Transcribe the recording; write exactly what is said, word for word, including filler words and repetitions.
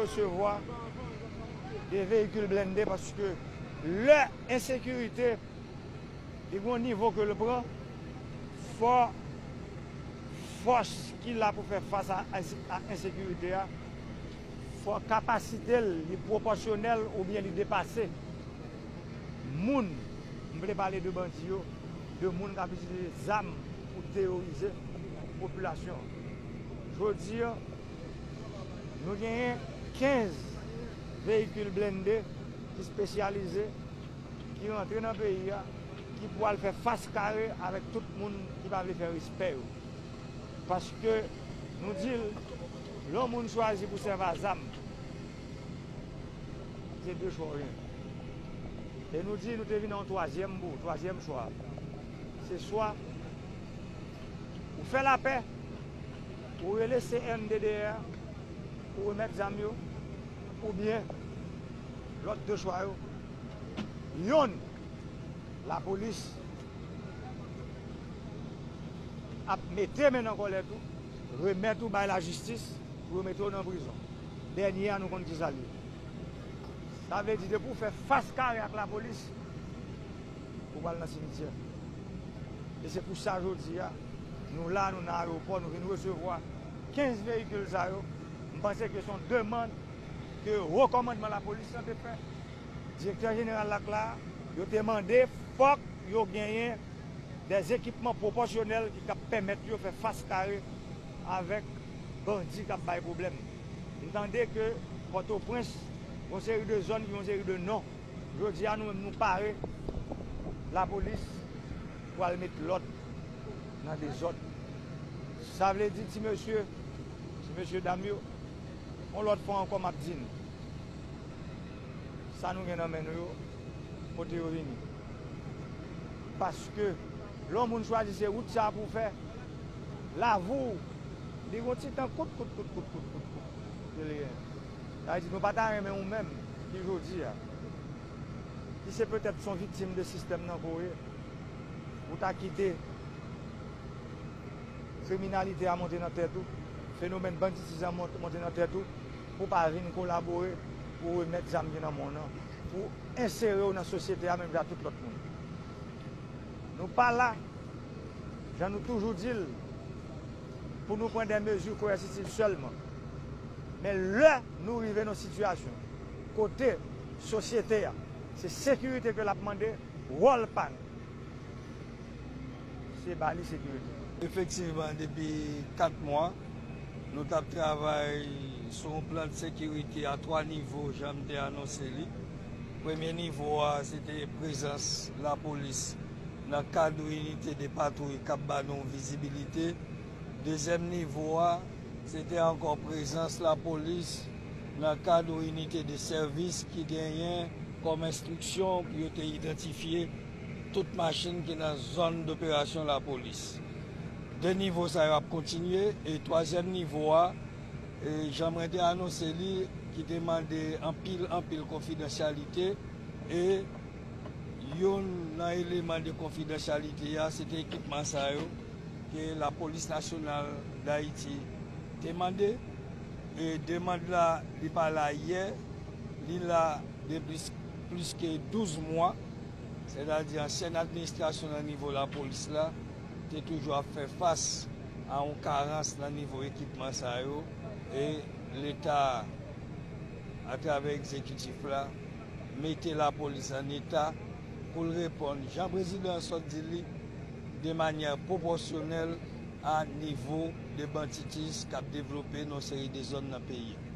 Resevwa de veyikil blende, paske lè ensekirite li gon nivo ke l pran, fò fòs ki la pou fè fas a, a, a ensekirite a, fò kapasite l li pwopòsyonèl oubyen li depase moun, m vle pale de bandi yo, de moun k ap itilize zam pou teworize popilasyon an. Jodi a, nou genyen kenz veyikil blende ki espesyalize, ki rantre nan peyi a, ki pou al fè fas kare avèk tout moun ki pa vle fè respè yo. Paske nou di l, lè yon moun chwazi pou sèvi a zam, se de chwa w gen. E nou di, nou te vin nan yon twazyèm bout, twazyèm chwa. Se swa ou fè lapè, ou rele C N D D R, ou remèt zam yo, oubyen lòt de chwa yo, yonn, lapolis ap mete men nan kòlèt ou, remèt ou bay lajistis pou yo mete w nan prizon. Dènye a, nou konn kisa l ye. Sa vle di, depi w fè fas kare ak lapolis, ou pral nan simityè. E se pou sa, jodi a, nou la, nou nan ayewopò, nou vin resevwa kenz veyikil sa yo. M panse ke se yon demann ke wo kòmandman lapolis lan te fè. Direktè jeneral la k la, yo te mande fòk yo genyen dè ekipman pwopòsyonèl ki kab pèmèt yo fè fas kare avèk bandi k ap bay pwoblèm. M tande ke Pòtoprens, yon seri de zòn ki yon seri de non. Jodi a, nou menm, nou pare. Lapolis pral met lòd nan dezòd. Sa vle di, ti mesye, ti mesye dam yo, yon lòt fwa ankò, m ap di n, sa nou gen nan men nou yo, kote yo vini. Paske, lè yon moun chwazi se wout sa pou w fè, lavi w, li gon ti tan kout, kout, kout, kout, kout, kout, kout, ke li genyen. Sa vle di, nou pa ta renmen ou menm, ki jodi a, ki se petèt son viktim de sistèm nan ke w ye, ou ta kite kriminalite a monte nan tèt ou, fenomèn banditis la mont-, monte nan tèt ou, pou w pa vin kolabore, pou w remèt zam ki nan men w nan, pou w ensere w nan sosyete a menm jan ak tout lòt moun. Nou pa la, jan nou toujou di l, pou nou pran dè mezi koèsitiv sèlman. Men lè nou rive nan sitiyasyon kote sosyete a, se sekirite ke l ap mande, wòl pa nou, se ba li sekirite. Efektivman, depi kat mwa, nou t ap travay sou yon plan de sekirite a twa nivo, jan m te anonse li. Premye nivo a, se te prezans lapolis nan kad yon inite de patwouy k ap ba nou vizibilite. Dezyèm nivo a, se te ankò prezans lapolis nan kad yon inite de sèvis ki genyen kòm enstriksyon pou yo te idantifye tout machin ki nan zòn doperasyon lapolis. De nivo sa yo ap kontinye, e twazyèm nivo a, e jan mwen te anonse li, ki te mande anpil, anpil konfidansyalite, e youn nan eleman de konfidansyalite a, se te ekipman sa yo ke Lapolis Nasyonal d Ayiti te mande. E demann la, li pa la yè, li la de plis, plis ke douz mwa, sètadi ansyen administrasyon nan nivo lapolis la te toujou ap fè fas a yon karans nan nivo ekipman sa yo, e Leta, atravè egzekitif la, mete lapolis an eta pou l reponn, jan prezidan an sot di li, de manyè pwopòsyonèl a nivo de banditis k ap devlope nan yon seri de zòn nan peyi a.